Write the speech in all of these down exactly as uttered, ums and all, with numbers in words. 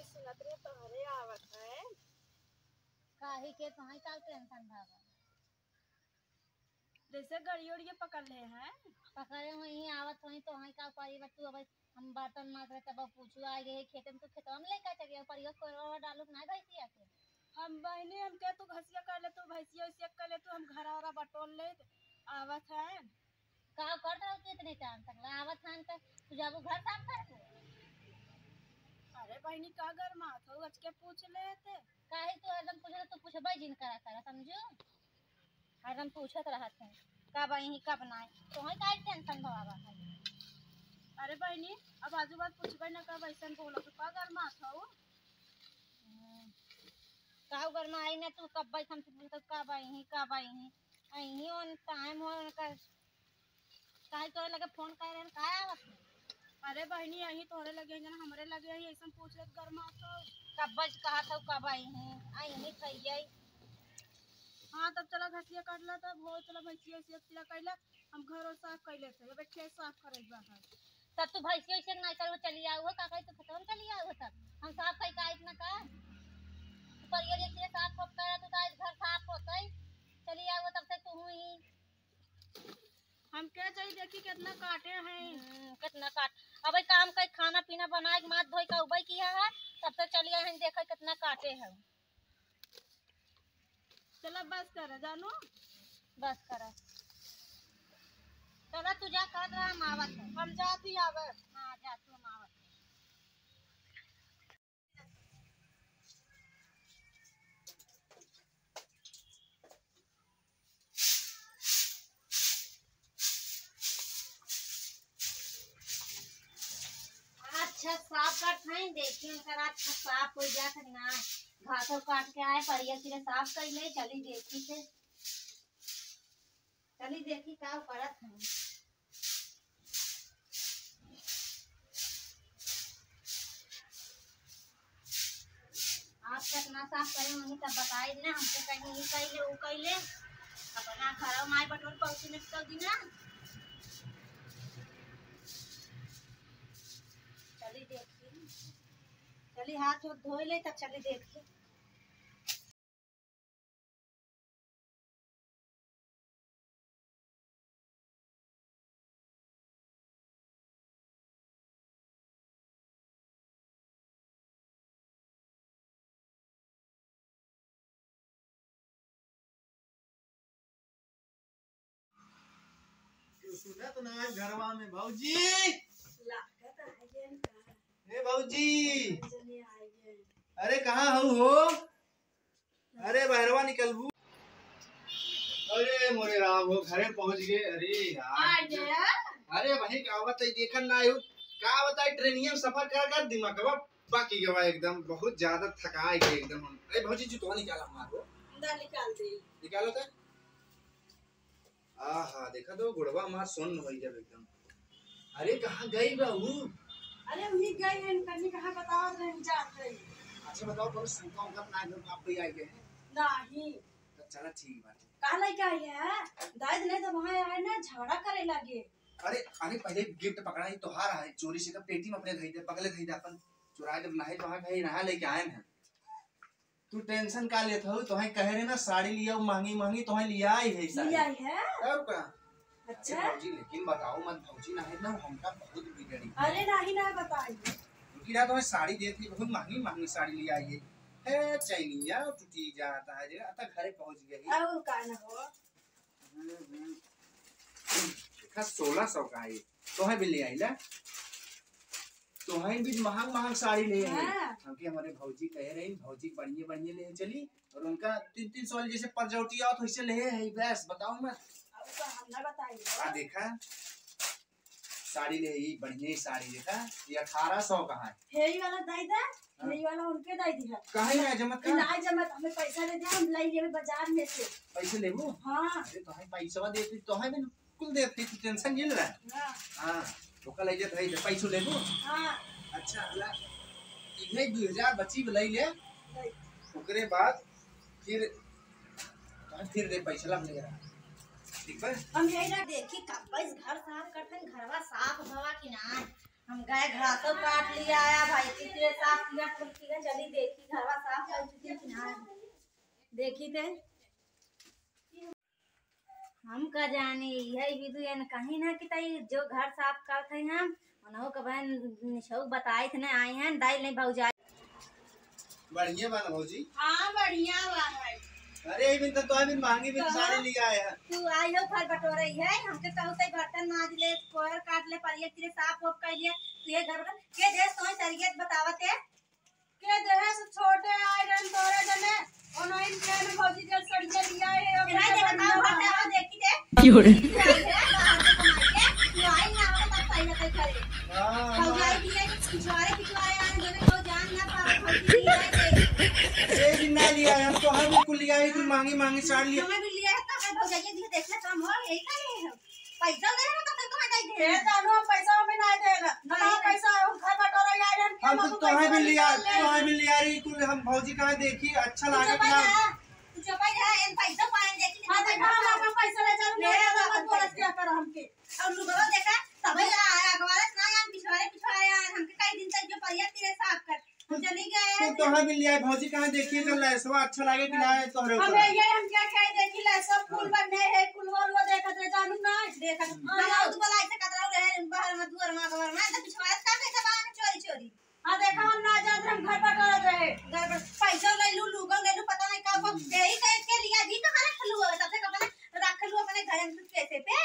सुनत रहे तोहरे आवत है। काहे के तोहई का टेंशन भावा? जैसे गड़ियो उड़ियो पकड़ ले हैं। पकड़े हुई ही आवत हुई तोहई का परी बा तू अब हम बर्तन माज रहे तब पूछू आ गए खेते में तू खेतवा में लेकर चल गया परियो कोरवा डालू ना भैंसिया के। हम बहिनी हमके तू घसिया कर ले तू भैंसिया उसिया कर ले तू हम घरा वरा बटोर ले आवत है। का कर रहा तू इतने टाइम तक ला आवत हन त तू जाबू घर साफ कर तू। अरे बहिनी का गरमात हो अचके पूछ लेते। काहे तू हरदम पूछे तू पूछबे जिन करा करा समझू। हरदम पूछत रहत है कब आई कब ना आई तोहई काहे टेंशन भवा बा है। अरे बहिनी अब आजू बात पूछबे ना कब ऐसन बोलो तो का गरमात हो। हम्म, का गरमाई ना तू कब बैठ हमसे पूछत कब आई कब आई अहीं ओन टाइम हो उनका काहे तोरे लगे फोन करे रहन काहे आवत है? अरे बहिनी अहीं तोहरे लगे हैं जना हमरे लगे हैं ऐसन पूछ लेत गरमात हो। कब बज कहा था कब आई हैं आई नहीं कहिए। हाँ तब चला घसिया काट ला तब हो चला भैंसिया उसिया तिला कैला हम घर और साफ कर लेते हैं खेत साफ करे के बा है। तब तू भैंसिया उसिया के ना चलो चली आओ का कही तो खेतवा में चली आओ तब हम साफ कही का इतना का पर ये लिए साफ होत करा तू तो आज घर साफ होतई चली आओ तब से तू ही हम क्या चाहिए देखी कितना काटे हैं। हम्म, कितना काट अबे काम का खाना पीना बनाए के माथ धोई का उबई किया है तब से चली आए हैं देखा कितना काटे हैं। चला बस कर जानू। बस कर चला तू जा कर रहा हम आवत है। हम जात ही आवे। हाँ जा तू हम आवत है। अच्छा साफ करत हई देखी उनकर अच्छा साफ हो जात है ना। घासो काट के आए परिया सिरे साफ कर ले चली देखी से। चली देखी का करत हई। आप कितना साफ करे होंगे तब बताए ना हमसे कहीं ये कैले वो कैले। अपना घर माई बटोर पहुँचे निकल दी ना। चली देखी चली हाथ उथ धोए ले तब चली देखी। सुनत ना आज घरवा में भौजी। लागत आ गया का? ए भौजी। जने आ गए। अरे कहाँ हऊ हो? अरे बहरवा निकलबू। अरे मोरे राम हो घरे पहुँच गए। अरे यार। आ गया। अरे वही का आवत है देखन ना आयु। का आवत है ट्रेनिया में सफर कर कर दिमाग बाकी गवा एकदम बहुत ज्यादा थकाए गए एकदम हम। अरे भौजी जूतवा निकाला हमारो। दा निकाल दे। निकालो तो। आहा देखा तो गुड़वा हमार सुन्न हो गया एकदम। अरे कहाँ गई बा ऊ? अरे वही गई है कन्नी कहाँ बतावत रहे जात रही। अच्छा बताओ कौन शंका उनका अपना घर आप कोई आई गए हैं? नहीं। तो चला ठीक बात है। का लेके आई है? दाई नहीं तो वहाँ आए ना झगड़ा करे लगे। अरे अरे पहले गिफ्ट पकड़ा ही तोहार है चोरी से का पेटी में अपने धई दे पगले धई दे अपन चुराए जब नहीं तो वहाँ कहीं नहा लेके आए हैं। तू टेंशन का लेत हऊ? तोहे कहे रहे ना साड़ी लियाऊ महंगी महंगी, तोहे लियाई है साड़ी। लियाई है? तब का? अच्छा। अरे भौजी, लेकिन बताओ मत भौजी, ना है ना हमका बहुत बिगड़ी। अरे नाही ना बताई। उनकी रात में साड़ी देत ही बहुत महंगी महंगी साड़ी लियाई है। हे चैनिया टूटी जाता है रे, आता घरे पहुंच गई। और का ना हो? हम्म, हम्म। देखा सोलह सौ का है, तोहे भी लियाई ला। तोहे भी महंग महंग साड़ी ले आई। हाँ। हमके हमारे भौजी कहे रही, भौजी बढ़िया बढ़िया ले चली और उनका तीन तीन सौ वाली जैसे परजौटी आवत वैसे ले आई, बस बताओ मत। अब तो हम ना बताई। आ देखा साड़ी ले आई, बढ़िया ही साड़ी देखा, ये अठारह सौ का है। हेई वाला दई दा, हाँ। हेई वाला उनके दई दिहा। काहे ना जमत का? ना जमत, हमें पैसा दे दे, हम लाई लेबे बाजार में से। पैसे लेबू? हाँ। अरे तोहे पैसवा देती, तोहे भी कुल देती, तू टेंशन नहीं ले रहा। हाँ। हाँ, ओका ले जात है, पैसो लेबू? हाँ। अच्छा, ला, इहे दो हजार बची लाई ले। लाई। ओकरे बाद फिर, फिर दे पैसा ला ले रहा। ठीक बा? हम यही ना देखी कब इस घर साफ करते हैं, घरवा साफ भवा कि ना। हम गए घासो काट लिया आया भाई, कितने साफ किया, कुल किया, चली देखी घरवा साफ कर चुकी कि ना। देखी थे, हम का जानी, यही विधु एन कहीं ना कि तई जो घर साफ करत हैं हम, उन्हों के बहन निशौ बताई थे ना, आई हैं, दाई नहीं भौजाई। बढ़िया बा ना भौजी? हाँ, बढ़िया बा भाई। अरे, ई बिन तो, तो बिन महंगी बिन कहाँ? साड़ी लिया आया है। तू आई हो घर बटोरई है, हमके कहू तई बर्तन माज ले, कोहर काट ले, परिया तेरे साफ ओफ कर लिया, तू ये घर बटोर, के देश तोहे सरियत बतावत है? के देहे से छोटे आए रहन तोरे जने, ओनही के में भौजी जब सड़िया लिया है, अब केना इनके देखा बढ़िया था, बा। बताओ, देखी थे। क्यों रे? आई है, बाहर से कमाई के, तू आई ना हो, तब सही लगता है घरे। हाँ, भौजाई हाँ। दिए, पिछवारे, पिछवारे आए, जने को जान ना पावे, भौजी दिए है। ये भी ना लिया है, हम तो हर बिल्कुल लिया है, तू महंगी, महंगी साड़ी लिया। हमें भी लिया है, तो हमें भौजाई दिए, देखना काम हो, यही का है हम। पैसा दे रहे हो तो फिर तुम्हें दे दे। ए, जानू, हम पैसा हमें ना दे ना। ना, नहीं। पैसा हम घर बटोरा यार, हम हम तो हम तोहे पैसा भी लिया, निकाल ले। तोहे भी लिया रही, कुल हम भौजी कहाँ देखी, अच्छा तू लागे चुप कि ना? रह, तू चुप रह, इन पैसा पाए देखी हाँ, कितना देखा, हम पैसा। अपना पैसा ले, जानू, मेरे मेरे बाप मत का बोलत पैसा। क्या कर हमके। और लुगवा देखा, सब ही आ, अगवारस ना, हम पिछवारे, पिछवारे आ, हमके कई दिन तक जो परिया तेरे साफ कर। चली गए। तो तोहे भी लिया, भौजी कहाँ देखिए, जो लहसुआ अच्छा लागे कि ना है तोहरे ऊपर? हमें ये हम क्या कहे, देखी लहसुआ फूल बनने है, फूलवा उलवा देखत रहे, जानू ना। देखत, हाँ। हम तो बोला ऐसे कतरा रहे, बाहर में, दुआर में, अगवार में, तो पिछवाड़े का कैसे बाहर में चोरी चोरी। हाँ, देखा, हम ना जात रहे, हम घर बटोरत रहे। घर पर पैसा ले लू, लूगो ले लू, पता नहीं का, का, यही कह के लिया भी कहाँ रख लू, सबसे कपड़ा रख लू अपने घर में कैसे पे।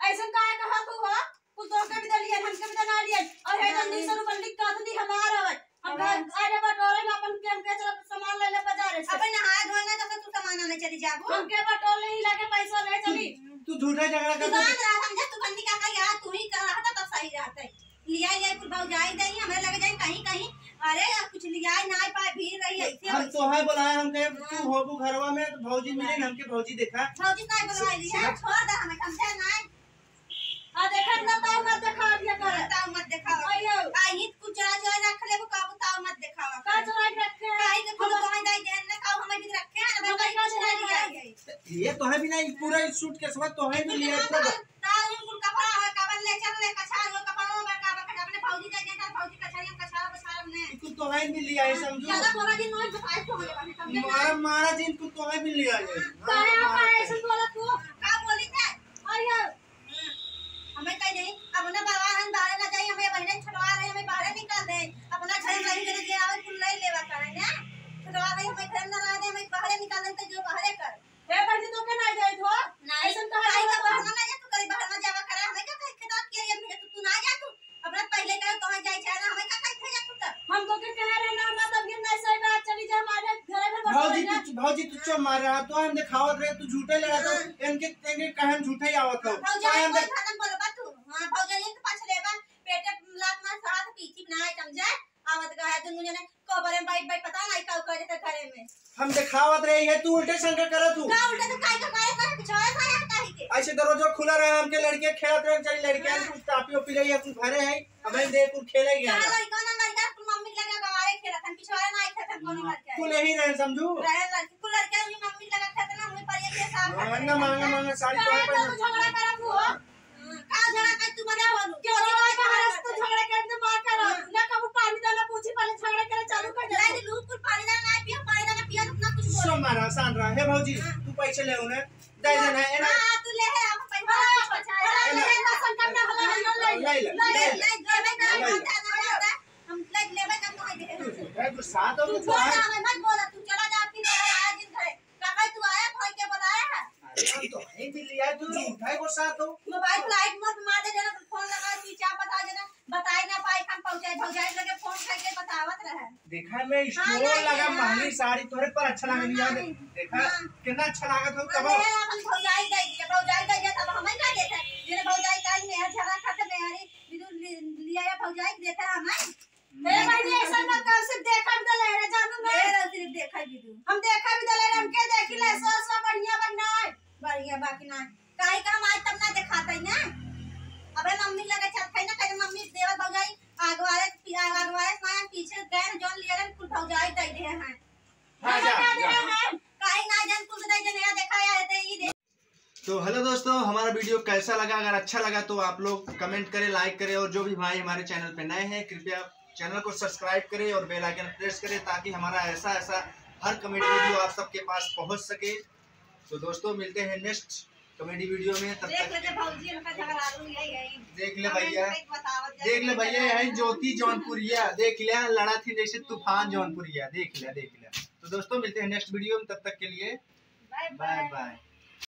ऐसन काहे कहत हो, हो? कुल तोहके भी दे लिहन, हमके भी दे ना लिहन। और हे नहीं। जल्दी से रुपन लिख कहत दी हमार आवत। हम हाँ। घर, अरे बटोरे में अपन के, हमके चल सामान ले ले बाजारे से। अपन नहाए धोए ना, तो तू सामान आने चली जाबू। हमके बटोर ले ही लगे पैसा ले चली। तू झूठा झगड़ा तू कर जान रहा, समझे? तू बन्नी काका यार, तू ही कहा था तब सही रहता है। लिया, लिया, कुल भौजाई दे, हमें लगे जाए कहीं, कहीं। अरे, कुछ लिया ना पाए, भीड़ रही ऐसे हम वैसे। तोहे बोलाए, हम कहे, तू हाँ। होबू घरवा में, तो भौजी मिले हाँ। ना, हमके भौजी देखा। भौजी नहीं बोलवाई रही है, सुना? छोड़ दे हमें, समझे नहीं? हाँ, देखा ना, ताऊ मत देखा, अभी कर। ताऊ मत देखावा। अयो। आ, ई कुछ चोरा चोरा रख लेबू, काबू ताऊ मत देखावा। का चोरा के रखे हैं? काहे के कुल हम तोहे दाई देन ना, काऊ हमें भी रखे हैं, हमें हमें कहीं का कुछ नहीं चोरा लिया है? है। ये तोहे भी नहीं, पूरा सूटकेस में तोहे भी लिया है, पूरा। ताऊ कुल कपड़ा है, कपड़ा ले चल ले, कछार हो, कपड़ा में का बखत, अपने भौजी दे देता, भौजी कछार, हम कछार, कछार में। कुल तोहे भी लिया है, समझू। ज्यादा बोला जी, नोट बताए तो होले बाटे, समझे ना? मारा, मारा जी, कुल तोहे भी लिया है। हाँ, काहे मारा आप है। ऐसे बोला तू? का बोली थे? अयो। हमें कह दे, अपना बाबा हम बाहर ना जाई, हमें बहने छुड़वा रहे, हमें बाहर निकाल दे, अपना घर में रही, जने जे आवे, कुल ले लेवा करे ना, छुड़वा रहे, हमें घर में रह दे, हमें बाहर निकाल दे, तो जो बाहर कर। हे बहनी, तो के ना जाई हो? नहीं, ऐसन कहा नहीं, तो बाहर ना जा, तू कहीं बाहर ना जावा करे, हमें क्या कहे, खेतवा किया, ये भी तू, तू ना जा, तू अपना पहले कहे, कहाँ जाई, चाहे ना, हमें क्या कहे, भेजा तू तब। हम तो के कह रहे ना, हमरा तब ये नहीं सही बात, चली जा, हमारे घर में भौजी, बैठो ना। तू, भौजी, तू चुप मार रहा, तो हम दिखावत रहे, तू झूठे लड़ा, तो हाँ। इनके, इनके कहन झूठे ही आवत हो। भौजी, चाहे हम कोई देख- खाना बोलबा तू? हाँ, भौजी, ये तो पछ लेबा, पेटे लात मार साथ पीछी ना आए, समझे? आवत गया दुनू जने कोबरे में बैठ, बैठ, पता नहीं का करे थे घरे में। हम दिखावत रहे है, तू उल्टे संग करत हूँ। का उल्टे से काहे का करे, काहे पिछवाड़े से आया काहे के? ऐसे दरवाजा खुला रहे, हमके लड़के खेलत रहे, चली लड़के हाँ। कुछ कापी ओपी ले, कुछ भरे है। हमें दे कुल खेले गया का ना। लड़का ना लड़का, कुल मम्मी लगे गवारे खेलत हन, पिछवाड़े ना खेलत हन कोनो लड़का। कुल यही रहे समझू। रहे लड़की, कुल लड़का भी मम्मी लगे खेलत ना, मुझे पर ये के साथ हाँ, ना मांगा, मांगा साड़ी तो है काहे पर। तू झगड़ा करत हो? हाँ, का झगड़ा कर तू बने बोलू? क्यों झगड़ा कर? तो झगड़ा कर तो मार कर। हाँ। ना कबू पानी डाला, पूछी पहले झगड़ा करे चालू कर दे। नहीं, लू कुल पानी डाला ना पियो, पानी डाला पियो, इतना कुछ बोल। सो मारा, आसान रहा। हे भौजी, हाँ। तू पैसे ले उन्हें। दे देना है ना? हाँ, तू ले है, आप पैसा हाँ, कुछ बचा है। हाँ, ले ले, ले, संकट ना होला, ले ले, ले ले, ले। ले ले, ले ले, ले ले। हम ले लेबे ना, तो दे। तू है गुस्सा तो तू तू छोड़ है। ना, हमें मत बोला, तू चला जा, फिर आया जिन घरे। का भाई, तू आया, भाई के बुलाया है? अरे, हम तो है भी लिया, तू झूठा है गुस्सा तो। मोबाइल फ्लाइट मोड पे मार दे, जना फोन लगा, स्विच ऑफ बता देना, बताई ना पाई, हम पहुंचाई, भौजाई लगे फोन करके बतावत रहे। देखा मैं हाँ, स्टोन नहीं, लगा, हाँ। महंगी साड़ी तोरे पर अच्छा लगा, हाँ, लिया दे। नहीं। देखा, हाँ। कितना अच्छा लागत हो, अरे, तब। अपन भौजाई दे दिया, भौजाई दे दिया, तब हमें का देता? जेने भौजाई का मेहर झगड़ा खत्म मेहरी, बिनु लि-, लिया या भौजाई देता हमें? ए बहिनी, ऐसा मत कर, सिर्फ देखा भी तो ले रहे, जानू ना। ले रहे, सिर्फ देखा भी तू। हम देखा भी तो ले रहे, हम के देखी ले, सो, सो बढ़िया बनना है। बढ़िया बाकी ना। काहे का हम आज तब ना देखात है ना? अबे मम्मी लगे चलत है ना, कहे मम्मी देवर भौजाई आगवारे पी-, आगवारे माया पीछे गए जौन लिया रे कुल भौजाई दे दे हैं। हाँ, जा, जा। काहे ना जन कुल दे दे, नया देखा यार, ते ई दे। तो हेलो दोस्तों, हमारा वीडियो कैसा लगा? अगर अच्छा लगा तो आप लोग कमेंट करें, लाइक करें, और जो भी भाई हमारे चैनल पे नए हैं, कृपया चैनल को सब्सक्राइब करें और बेल आइकन प्रेस करें, ताकि हमारा ऐसा ऐसा हर कॉमेडी वीडियो आप सबके पास पहुंच सके। तो दोस्तों, मिलते हैं नेक्स्ट कॉमेडी वीडियो में। तब तक देख ले भौजी, इनका झगड़ा लू यही है। देख ले भैया, देख ले भैया, यही ज्योति जौनपुरिया, देख ले, लड़ा थी जैसे तूफान जौनपुरिया, देख ले, देख ले। तो दोस्तों, मिलते हैं नेक्स्ट वीडियो में, तब तक के लिए बाय बाय।